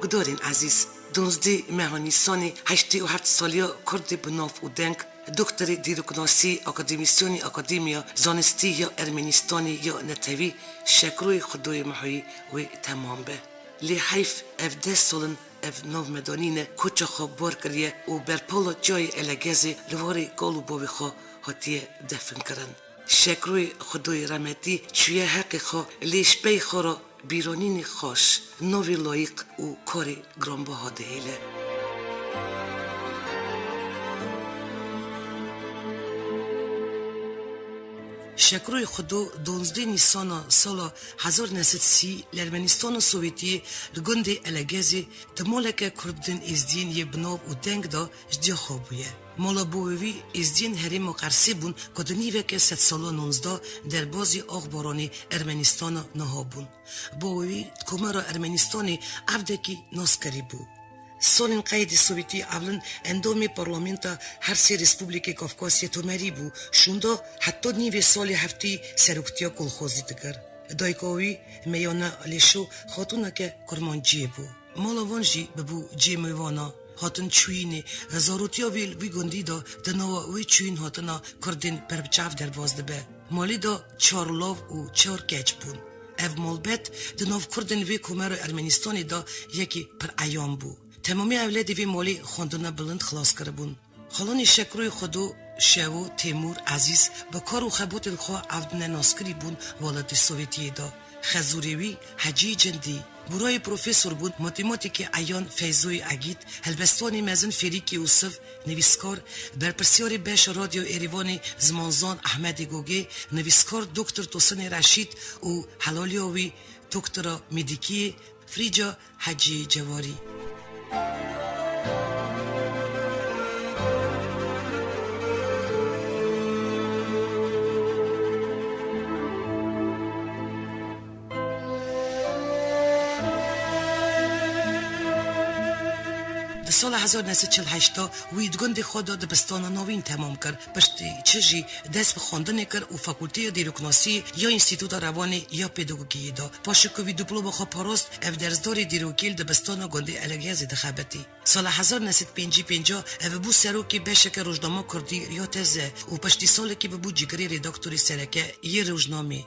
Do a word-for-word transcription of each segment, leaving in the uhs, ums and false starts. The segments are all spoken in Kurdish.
Guhdarên ezîz, duwazdeh meha Nîsanê heştê û heft saliya Kurdê bi nav û deng, doktorê dîroknasî, akademîsyenê Akademiya Zanistî ya Ermenistanê ya netewî Şekroyê Xwedoyê Mihoyî wê temam be. Lê heyf, ev deh sal in ev navmedanî ne koça xwe bar kiriye û berpala çiyayê Elegezê li warê kal û bavê xwe hatiye definkirin. Şekroyê Xwedoyê remetî çûye heqê xwe, lê ji pey xwe re bîranînê xweş, navê layîq û karê giranbaha dihêle. Şekroyê Xwedo duwazdeh Nîsana sala hezar neh sed sî li Ermenistana Sowêtiyê li gundê Elegezê di maleke Kurdên Êzdiyên yê bi nav û deng de ji diya xwe bûye. Mala bavê wî Êzdiyên herêma Qersê bûn ku di nîveke sedsala nonzdeh derbazî Axbaranê Ermenistana niha bûn. Bavê wî di Komara Ermenistanê evdekî naskirî bû. Salên qeydê Sowêtiyê ewlin endamê parlamenta her sê Respublikê Kafkasyê Tomerî bû, şûnda heta nîvê salê heftê seroktiya kolxozî dikir. Dayika wî Meyane Lêşo xatûneke kurmanciyê bû. Mala wan jî bibû cihê mêvana, hatin çûyînê. Zarotiya wî li wî gundî de di nava wê çûyîn hatina Kurdên berbiçav derbas dibe. Malê de çar lav û çar keç bûn. Ev malbet di nav Kurdên vê komera Ermenistanê de yekî pir eyan bû. Temamî ewledê vê malê xwendina bilind xilas kiribûn. Xalanê Şekroyê Xwedo, Şewo, Têmûr, Ezîz bi kar û xebatên xwe evdine naskirî bûn welatê Sowêtiyê de. Xezûrê wî Hecî Cindî, burayê profesor bûn, matematîkê eyan Feyzoyê Egîd, helbestvanê mezin Fêrîkê Yûsif, nivîskar, berpirsiyarê beşa Radyo Êrîvanê zimanzan Ehmedê Gogê, nivîskar Doktor Tosinê Reşîd û helaliya wî Doktora Mêdîkiyê Frîca Hecî Cewarî. Di sala hezar neh sed çil heşt de wî di gundê xwe de dibistana navîn temam kir. Piştî çi jî dest bi xwendinê kir û Fakulteya Dîroknasiyê ya Înstîtuta Rewanê ya Pedagogiyê da. Paşê ku wî diploma xwe parast, ev dersdarê dîrokî li dibistana gundê Elegezê dixebitî. Sala hezar neh sed pêncî pênc ev bû serokê beşeke rojnama kurdî ya Teze û piştî salekê bibû cîgirê redaktorê sereke yê rojnamê.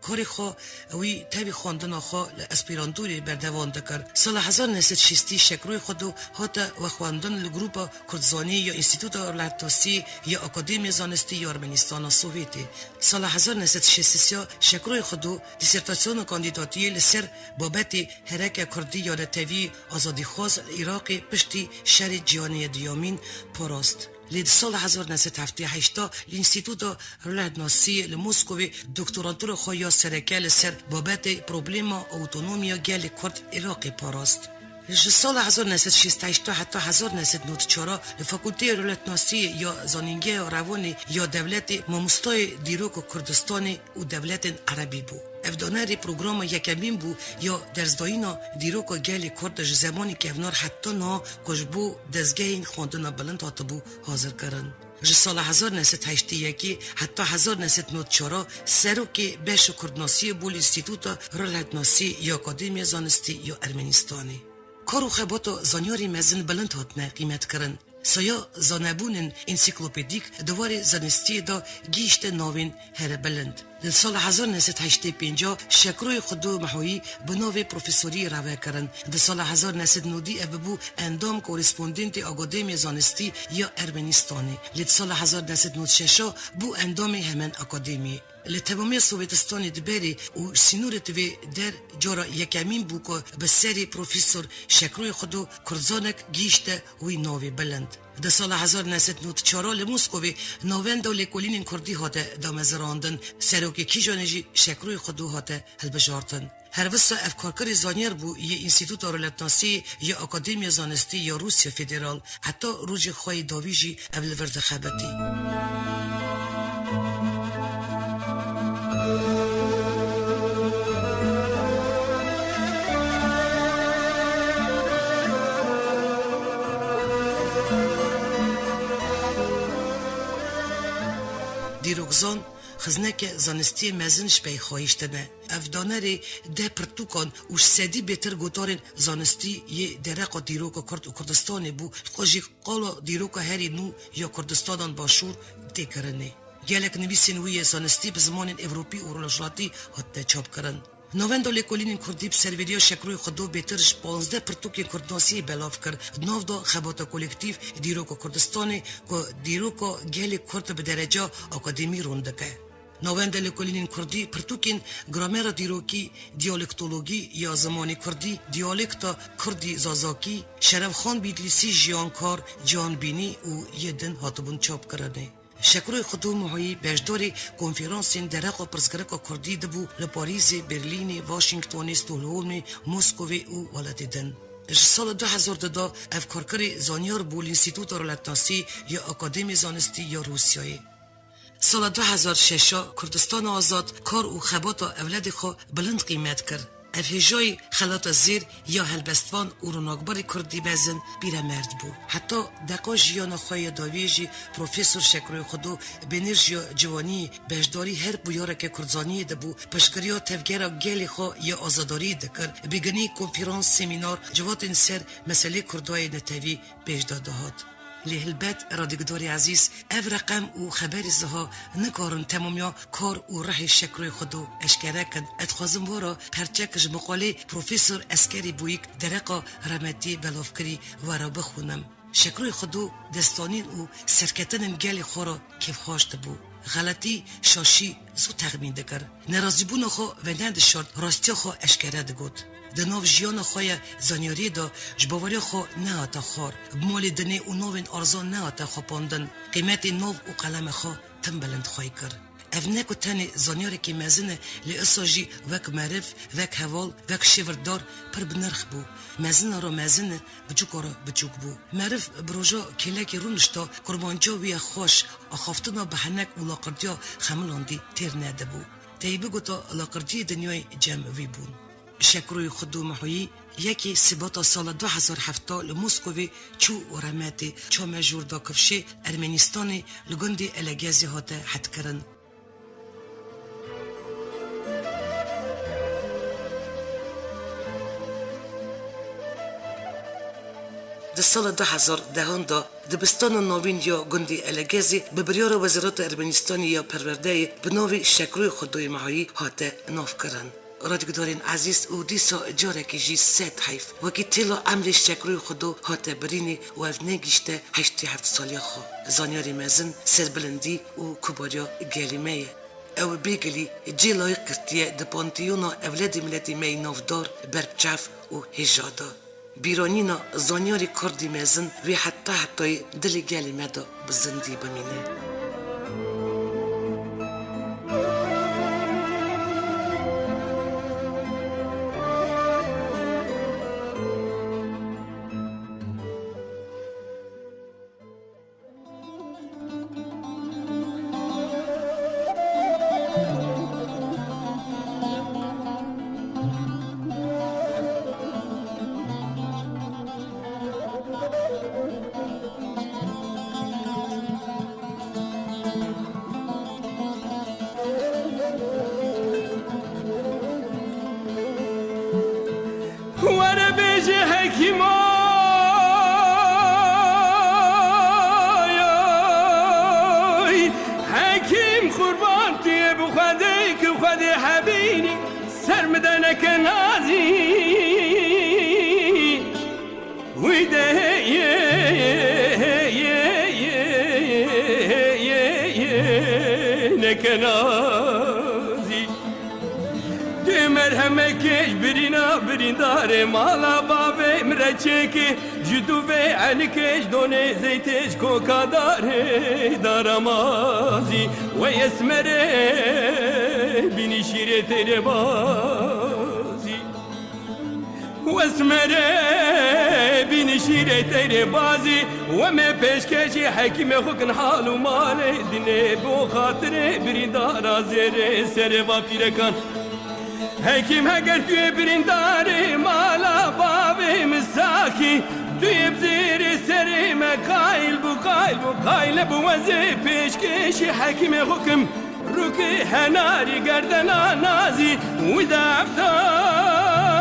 Karê xwe wî tevî xwendina xwe li esperantoyê berdewam dikir. Sala hezar neh sed şêstî Şekroyê Xwedo hate wexwendin li Grupa Kurdzanî ya Înstîtuta Rojhilatnasî ya Akademiya Zanistî ya Ermenistana Sovêtê. Sala hezar neh sed şêst û sê Şekroyê Xwedo dîsertasyona kandîdatiyê li ser babetê hereke kurdî ya netewî azadîxwaz li Iraqê piştî şerê cîhanê yê duyemîn parast. Lê di sala hezar neh sed heftê heşt de li Înstîtuta Rojhilatnasiyê li Moskovê doktorantura xwe ya sereke li ser babetê problema awtonomiya gelê Kurd Iraqê parast. Ji sala hezar neh sed şêst û heşt heta hezar neh sed nod û çar li Fakulteya Rojhilatnasiyê ya Zanîngeha Rewanê ya Dewletê mamostayê dîroka Kurdistanê û dewletên Erebî bû. Ev danerê programa yekemîn bû ya dersdayîna dîroka gelê Kurd ji zemanê kevnar heta niha ku ji bo dezgehên xwendina bilind hatibû hazirkirin. Ji sala hezar neh sed heştê yekê heta hezar neh sed nod çar serokê beşa Kurdnasiyê bû li Înstîtuta Rojhilatnasî ya Akademiya Zanistî ya Ermenistanê. Kar û xebata zanyarê mezin bilind hatine qîmetkirin. Saya zanebûnên însiklopedîk di warê zanistiyê de gihîşte navên here bilind. Di sala hezar neh sed heştê pênc Şekroyê Xwedo Mihoyî bi navê profesorî rave kirin. Di sala hezar neh sed nodî ev bibû endam korespondentê Akademiya Zanistî ya Ermenistanê. Lê di sala hezar neh sed nod şeş bû endamê hemen akademiyê. Li temamiya Sovêtistanê di berê û sînorê di vê der cara yekemîn bû ku bi serê Profesor Şekroyê Xwedo Kurdzanek gihîşte wî navê bilind. Di sala hezar neh sed nod çar li Moskovê Navenda Lêkolînên Kurdî hate damezirandin, serokê kîjanê jî Şekroyê Xwedû hate hilbijartin. Her wisa ev karkerê zanyar bû yê Înstîtuta Rûnetnasiyê ya Akademiya Zanistî ya Rûsya Federal, heta rojê xwe yê dawî jî ev li vir dixebitî. Dîrokzan, xizneke zanistiyê mezin ji pey xwe hiştine. Ev danerê deh pirtûkan û ji sedî bêtir gotarên zanistî yê dereqa dîroka Kurd û Kurdistanê bû, li xwe jî qala dîroka herî nû ya Kurdistanan Başûr tê kirinê. Gelek nivîsên wî yê zanistî bi zimanên Ewropî û rojhilatî hatine çapkirin. Navenda Lêkolînên Kurdî bi serveriya Şekroyê Xwedû bêtir ji panzdeh pirtûkên kurdnasiyê belav kir, di nav de xebata kolektîf, dîroka Kurdistanê, ku dîroka gelê Kurd bi dereca akademî rûn dike. Navenda Lêkolînên Kurdî pirtûkên Gramera Dîrokî, Diyalektologî ya Zimanê Kurdî, Diyalekta Kurdî Zazakî, Şerefxan Bîtlîsî, Jiyankar, Cihanbînî û yê din hatibûn çapkirinê. Şekroyê Xwedû Mihoyî beşdarî konferansên dereqa pirsgirêka Kurdî dibû li Parîzê, Berlînê, Washingtonê, Stockholmê, Moskovê û welatê din. Ji sala du hezar de ev karkerê zanyar bû li Înstîtuta Rûnetnasî ya Akademî Zanistî ya Rûsyayê. Sala du hezar şeş Kurdistana Azad kar û xebata ewledê xwe bilind qîmet kir. Ev hêjayî xelata zêr ya helbestvan û ronakbarê Kurdî mezin pîremerd bû. Heta deqa jiyana xwe ya dawiyê jî Profesor Şekroyê Xwedû bi enerjiya ciwaniyê beşdarî her bûyareke kurdzaniyê dibû, piştgiriya tevgera gelê xwe ya azadariyê dikir, bêginî konferans, semînar, civatên ser meselê Kurdayê netewî pêş de dihat. Lê helbet, radyogudarê ezîz, ev reqem û xeberê ziha nikarin temamiya kar û rihê Şekroyê Xwedû eşkere kin. Ez dixwazim wara perçek ji miqalê Profesor Eskerî Bûyîk dereqa remetî belavkirî we re bixwînim. Şekroyê Xwedû destanîn û serketinên gelê xwe re kêfxweş dibû. Xeletî, şaşî zû texmîn dikir. Nerazîbûna xwe venedişart, rastiya xwe eşkere digot. Di nav jiyana xwe ya zanyariyê de ji baweriya xwe nehate xwar. Bi malê dinê û navên erzan nehate xwepandin. Qîmetê nav û qelema xwe tim bilind xwey kir. Ev ne ku tenê zanyarekî mezin e, lê usa jî wek meriv, wek heval, wek şêwirdar pir bi nirx bû. Mezina re mezin e, biçûka re biçûk bû. Meriv bi roja kêlekê rûnişta, kurmanca wî ya xweş, axaftina bi henek û laqirtiya xemilandî têr nedibû. Tey bigota laqirtiyê dinyayê cem wî bûn. Şekroyê Xwedû Mihoyî yekê Sibata sala du hezar heft li Moskovê çû û remetê çamejûr da kifşê Ermenistanê li gundê Elegezê hate hetkirin. Di sala du hezar dehan de dibistana navîn ya gundê Elegezê bi biryara Wezareta Ermenistanê ya Perwerdeyê bi navê Şekroyê Xwedûyê Mehayî hate navkirin. Radyogudarên ezîz, û dîsa carekê jî sed heyf, wekî têla emrê Şekroyê Xwedû hate birînê û ev negihîşte heştê heft saliya xwe. Zanyarê mezin, serbilindî û kubariya gelê me ye. Ew bêgilî cê layîq girtiye di panteyona ewledê miletê me yê navdar, berbiçav û hêja de. Bîranîna zanyarê kurdî mezin wê heta hetayê dilê gelê me de bi zindî bimîne. Were bêje hekîm ay, hekîm qurban tu yê bi Xwedê ki Xwedê hebînî ser min de neke nazî. Wî de neke nazî. Tu Merhemekê ji birîna birîndarê mala bavê min re çêke, ji dûvê enikê ji donê zeytê ji koka darê daramazî, wey esmerê bînî şîrê teyrê bazî. Wesmerê bînî şîrê teyrê bazî, we me pêşkêşî hekîmê xwe kin hal û malê dinê bo xatirê birîndara zêrê serê va pîrekan. Hekîm heger tu yê birîndarê mala bavê min sakî, tu yê bi zêrê serê me qayil bû, qayil bû, qayil nebû wezê pêşkêşî hekîmê xwe kim. Rûkê henarî gerdena nazî, wî de evdalim,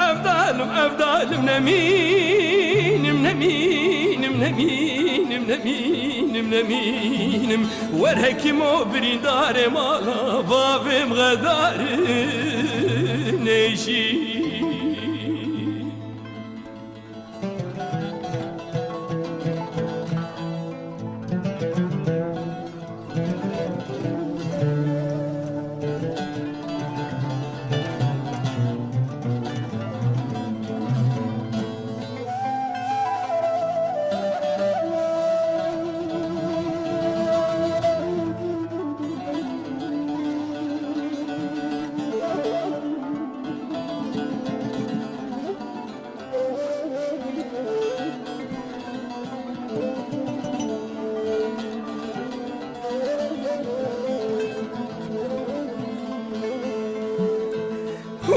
evdalim, evdalim nemînim, nemînim, nemînim, nemînim, nemînim. Wer hekîmo birîndarê mala bavê min xedarin nêşî.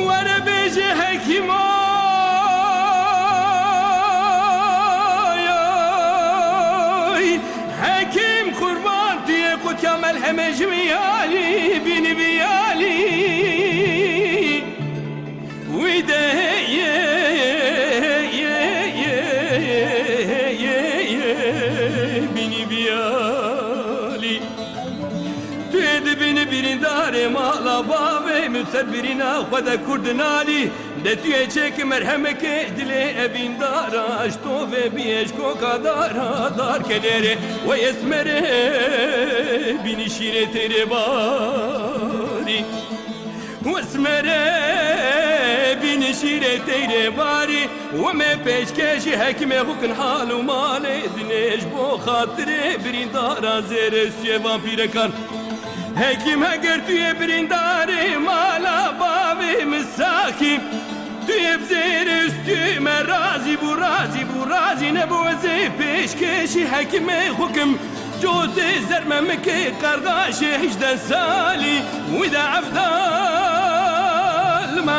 Were bêje hekîmoy, hekîm qurban tu yê qutiya melhemê ji wî alî, bînî vî alî. Wî de ye, ye, ye, bînî biyalî. Tu yê dibînî birîndarê mala bavê min ser birîna xwe de kurdinalî. De tu yê çêkî merhemekê dilê evîndara ji tovê biyê ji koka dara dar kelêrê. Wey esmerê bînî şîrê teyrê barî. Wesmerê bînî şîrê teyrê barî, we me pêşkêşî hekîmê xwe kin hal û malê dinê ji bo xatirê birîndara zêrê stûyê van pîrekan. Hekîm heger tu yê birîndarê mala bavê min sakî, tu yê bi zêrê stûyê me razî bû, razî bû, razî nebû ez ê pêşkêşî hekîmê xwe kim. Cotê zer memikê qerdaşê hejdeh salî, wî de evdalim,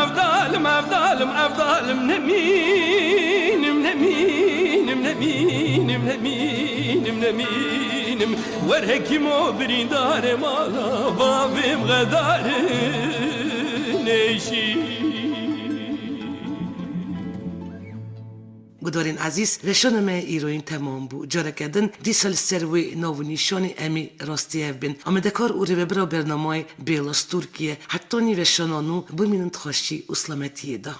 evdalim, evdalim, evdalim nemînim, nemînim, nemînim, nemînim, nemînim. Wer hekîmo birîndarê mala bavê min xedarin nêşî. Gudarên ezîz, weşana me îroyîn temam bû. Careke din dîsa li ser wê nav û nîşanê em ê rastî hev bên. Amadekar û rêvebira bernamayê Bêla Stûrkî ye. Hetanî weşana nû bimînin di xweşî û silametiyê de.